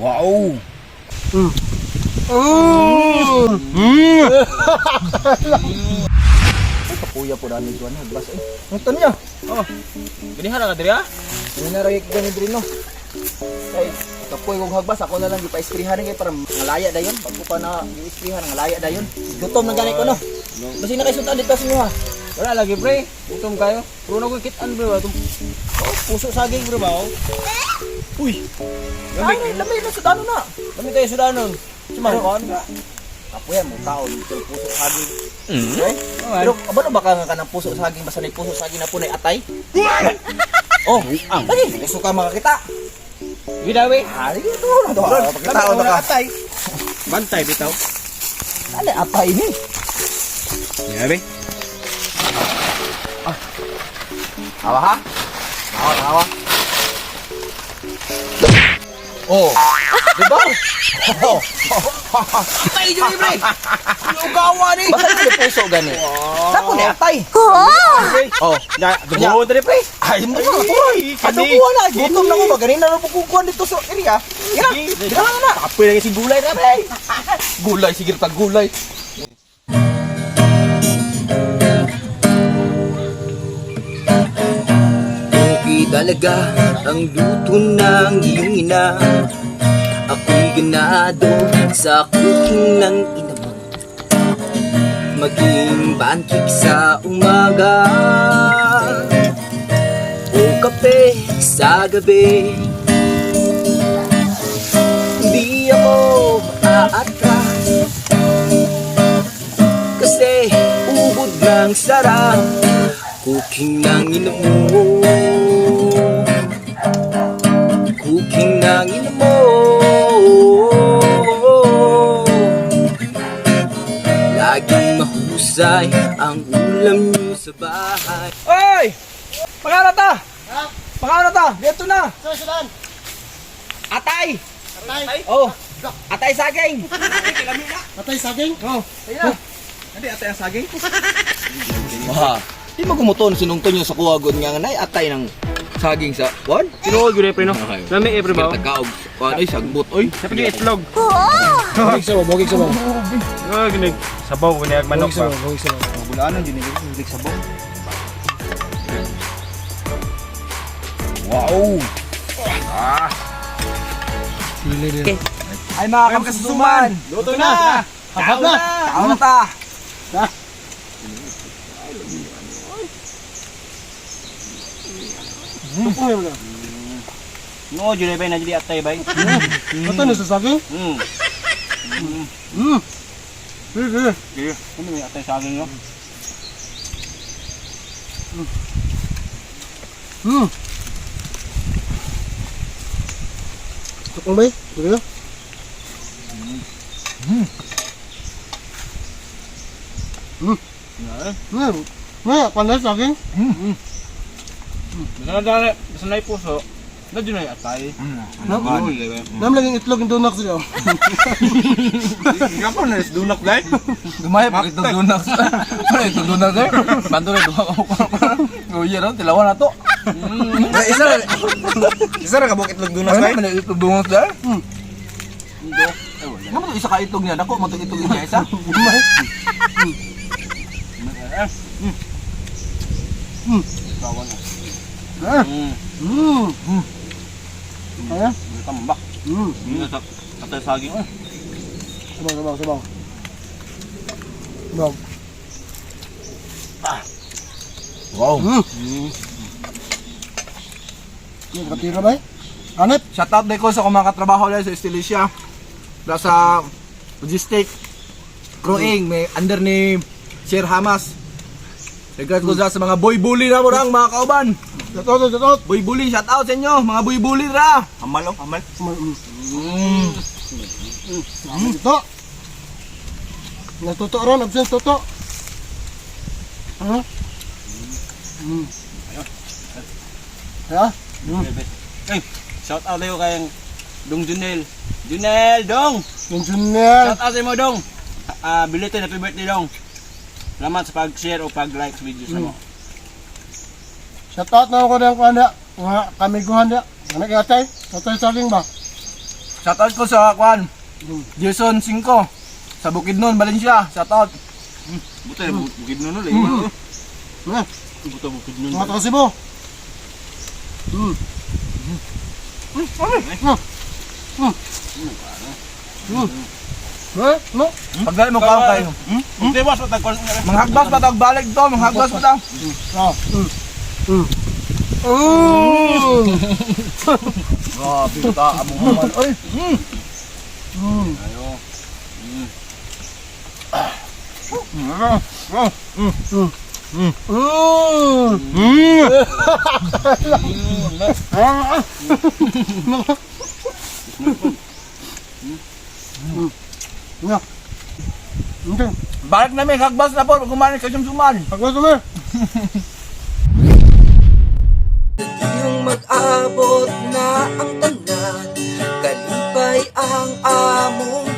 Wow! Ay, kapuya po dami ko na. Bas, eh. Ang niya. Oh. Ganihan ka diri ah. Ano na rin gani diri no. Ay, kapoy kong hagbas ako na lang gipa-isprihan kay para ngalaya dayon. Pag ko pa na gi-isprihan ngalaya dayon. Gutom na gani ko no. Basi na kay sultan dito sa inyo ha. Wala lagi pre. Gutom kayo. Pero na ko kit-an bro. Atong oh, puso saging bro ba oh. Uy. Lami, lami na sudano na. Kami tayo sudanon. Sumaron. Kapuya mo kaon dito puso saging. Okay? Pero abano baka nga kanang puso saging basta nay puso saging na po nay atay? Oh, lagi gusto ka makakita. Gidawi. Ah, sige to na to. Pakita na ka. Atay. Bantay bitaw. Ano atay ni? Grabe. Hawa ha? Hawa, hawa. Oh. Di ba? Oh. Atay jud pre. Lugawa ni. Basta yung puso gani. Sako ni atay. Oh. Na, dumo diri pre. Ay, mo na tuloy. Ano kuha na? Gutom na ko ba? Ganina na pukukuhan dito sa area. Yan na. Dito na na. Apoy lagi si gulay na pre. Gulay, sige tag gulay. Okay talaga ang luto ng iyong ina. Ako'y ganado sa cooking ng ina mo. Maging pancake sa umaga o kape sa gabi, hindi ako aatras kasi ubod ng sarap cooking ng ina mo. Cooking ng ina mo. Laging mahusay ang ulam niyo sa bahay. Oy! Pangana ta! Pangana ta! Dito na! Saan, saan? Atay! Atay? Oh! Atay saging! Atay saging? Oh, ayun na. Hindi, atay ang saging. Wah, di mo gumuton sinungton yung sa kuwagon nga nga nay atay ng saging sa one. Tinuod gyud pre no. Lami eh pre ba? Tagaog. Kuan oy sagbot oy. Sa pagi itlog. Bogig sabaw, bogig sabaw. Oh, ginig. Sabaw gani ag manok Bogig ba. sabaw, bogig sabaw. Bulaanan jud ni big sabaw. Wow! Sili din. Ay mga kamkasusuman! Luto na. Habab na! Kaon na ta! Tupong yun na. No, jud bay na jud atay bay. Ito na sa saging? Sige, sige. Sige. Ano may atay saging no? Tupong ba? Sige na. Panay saging? Basta na dali, basta na puso. Na jud na atay. Nam, nam laging itlog yung dunak sila. Gapon na is dunak dai. Dumay pa itong dunak. Ano itong dunak eh? Bando na duha ko. Oh, yeah, no? Tilawan na to. Isa ra. Isa ra ka bukit itlog dunak Ano man itong dunak dai? Ano mo isa ka itlog niya? Dako mo itong itlog niya isa. Ah. Kaya? Tambak. Atay saging eh. Sabaw, sabaw, sabaw. Sabaw. Wow. Yung katira ba? Hanep? Shout out ko sa akong mga katrabaho dahil sa Estilisha. Dahil sa logistic crewing may under ni Sir Hamas. Regards ko sa mga boy bully na mo mga kauban. Shout out, shout out. Boy bully, shout out sa inyo mga boy bully ra. Amal oh, amal. Ito. Natuto ron, absent toto. Ano? Ya? Ay, shout out tayo kay Dong Junel. Junel, Dong. Yung Junel. Shout out sa mo, Dong. Ah, belated happy birthday, Dong. Salamat sa pag-share o pag-like sa videos mo. Shout out na ako ng kuan na. Mga kamiguhan na. Ano kay atay? Atay saging ba? Shout out ko sa kwan. Jason Cinco sa Bukidnon, Valencia. Shout out. Buta bukid nun ulit. Mga, Buta bukid nun. mga taga Cebu. Eh, no? Pagdali mo kaon kayo. Hindi boss, patag. Manghagbas pa tag balik to, manghagbas pa ta. Ah. Grabe ta among amal. Oy. Ayo. Okay. Balik namin hagbas na po pag kumain kayo suman. Pagwas kami. Iyong mag-abot na ang tanan, kalipay ang among